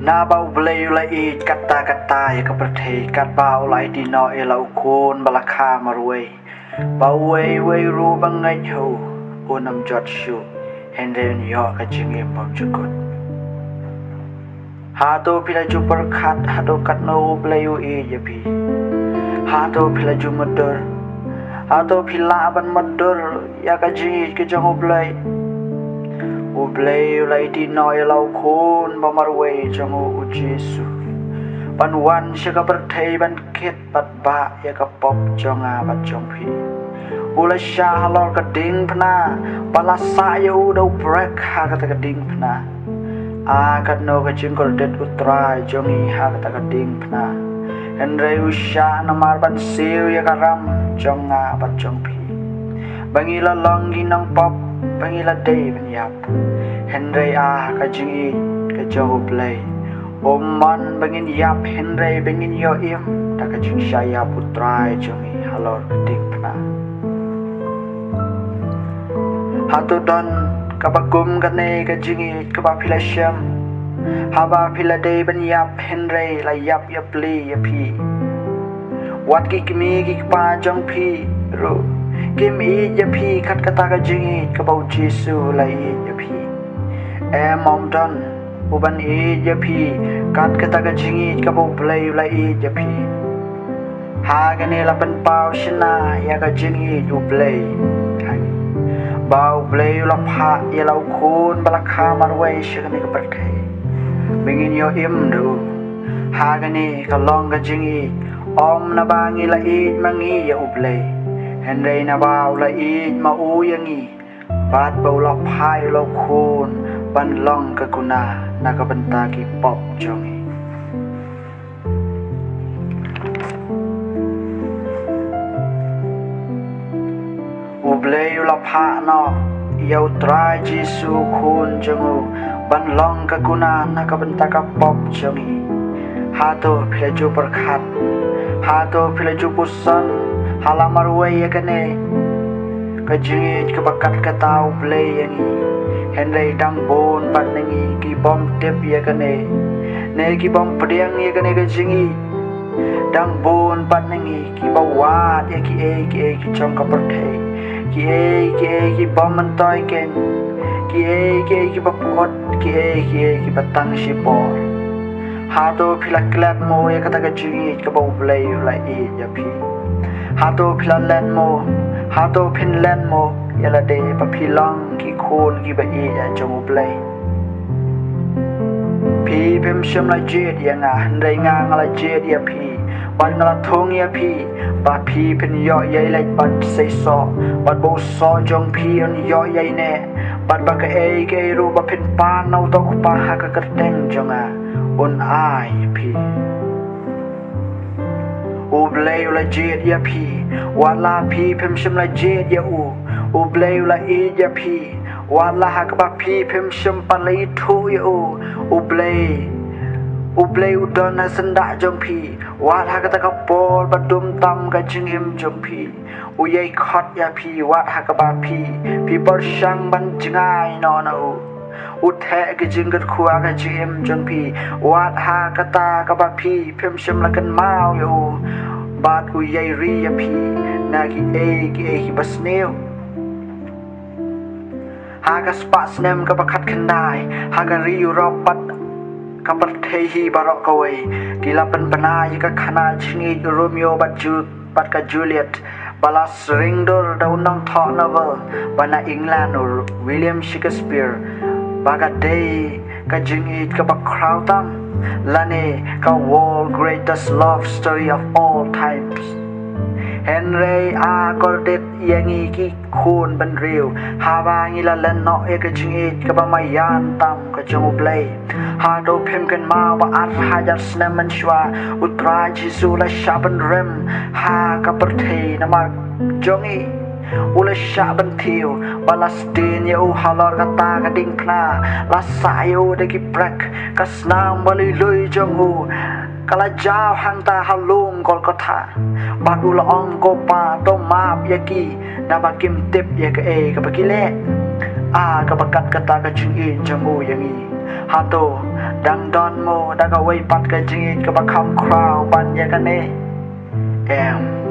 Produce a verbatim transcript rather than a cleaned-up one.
Naba U Blei u la ïeit katta katta ïa ka pyrthei, katba u la aiti noh ïa la u Khun ba la kha marwei, ba uwei uwei ruh ba ngeit ha u un ym jot shuh, hynrei un ïoh ka jingim bymjukut. Hato phi la ju pyrkhat hato katno U Blei u ïeit ïa phi? Hato phi la ju mutdur? Hato phi lah ban mutdur ïa ka jingïeit ka jong U Blei? U Blei u la aiti noh ïa la u Khun ba marwei jong u, U Jisu, ban wan sha ka pyrthei ban kit bad bah ïa ka pop jong nga bad jong phi. U la shah halor ka diengphna, ba la sah ïa u da u prek ha kata ka diengphna. A katno ka jingkordit U Trai jong ngi ha kata ka diengphna. Hynrei u shah namar ban siew ïa ka ram jong nga bad jong phi, ba ngi la long ki nongpop, ba ngi la dei ban ïap. Hynrei a ka jingïeit ka jong U Blei, um mon ba ngin ïap, hynrei ba ngin ïoh im da ka jingshah ïap U Trai jong ngi halor ka diengphna. Hato don kaba kum kane ka jingïeit kaba phi la shem, haba phi la dei ban ïap hynrei la ïap ïapli ïa phi? Wat ki kmie ki kpa jong phi ruh kim ïeit ïa phi kat kata ka jingïeit kaba U Jisu u la ïeit ïa phi. Em, ym don u ban ïeit ïa phi kat kata ka jingïeit kaba U Blei u la ïeit ïa phi. Ha kane la pynpaw shynna ïa ka jingïeit U Blei ha ngi, ba U Blei u la phah ïa la u Khun ba la kha marwei sha kane ka pyrthei, ba ngin ïoh im da u. Ha kane ka long ka jingïeit, ym naba ngi la ïeit ma ngi ïa U Blei, hynrei naba u la ïeit ma u ïa ngi, bad ba u la phah ïa la u Khun ban long ka kuna na ka bynta ki pop jong ngi. U Blei u la phah noh ïa U Trai Jisu, U Khun jong u, ban long ka kuna na ka bynta ka pop jong ngi. Hato phi la ju pyrkhat? Hato phi la ju pyrshang ha la marwei ïa kane ka jingïeit kaba kat kata U Blei ïa ngi? Hynrei dang bun pat na ngi ki bym tip ïa kane, ne ki bym pdiang ïa kane ka jingïeit. Dang bun pat na ngi kiba wad ïa kiei kiei ki jong ka pyrthei, kiei kiei ki bym myntoi keiñ, kiei kiei kiba pynkut, kiei kiei kiba tang shipor. Hato phi la klet mo ïa kata ka jingïeit kaba U Blei u la ïeit ïa phi? Hato phi la len mo? Hato phin len mo ïa lade ba phi long ki khun kiba ïeit ïa jong U Blei? Phi phim shym la jied ïa nga, hynrei nga, nga la jied ïa phi, bad nga la thung ïa phi, ba phi phin ïoh ïai leit bad seisoh, bad ba u soh jong phi un ïoh ïai neh, bad ba kaei kaei ruh ba phin pan na uto u Kpa ha ka kyrteng jong nga, un ai ïa phi. U Blei u la jied ïa phi, wat la phi phim shym la jied ïa u. U Blei u la ïeit ïa phi, wat la ha kaba phi phim shym pat la ithuh ïa u. U Blei, U Blei u don ha syndah jong phi, wat ha kata ka por ba dum tam ka jingim jong phi. U ïai khot ïa phi, wat ha kaba phi, phi pyrshang ban jngai noh na u. U theh ka jingkyrkhu ha ka jingim jong phi, wat ha kata kaba phi phim shym la kynmaw ïa u. Bad u ïai ri ïa phi na kiei kiei kiba sniew. Ha ka spah snem kaba khatkhyndai, ha ka ri Europe bad ka pyrthei hi baroh kawei, ki la pynbna ïa ka khana jingïeit Romeo bad Ju-, bad ka Juliet, ba la sring dur da u nongthoh novel ba na England, u William Shakespeare, ba ka dei ka jingïeit kaba khraw tam, lane ka world greatest love story of all times. Hynrei a kordit ïa ngi ki khun bynriew, haba ngi la len noh ïa ka jingïeit kaba maïan tam ka jong U Blei. Hato phim kynmaw ba ar hajar snem mynshuwa, U Trai Jisu u la shah ban rem ha ka pyrthei namar jong ngi? U la shah ban thiew, ba la sdien ïa u halor kata ka diengphna, la sah ïa u da ki prek, ka snam ba lui lui jong u ka la jaw hangta ha lum Golgotha. Bad u la ong, "Ko Pa, to map ïa ki, naba kim tip ïa kaei kaba ki leh." A kaba kat kata ka jingïeit jong u ïa ngi, hato dang don mo da kawei pat ka jingïeit kaba kham khraw ban ïa kane? Em.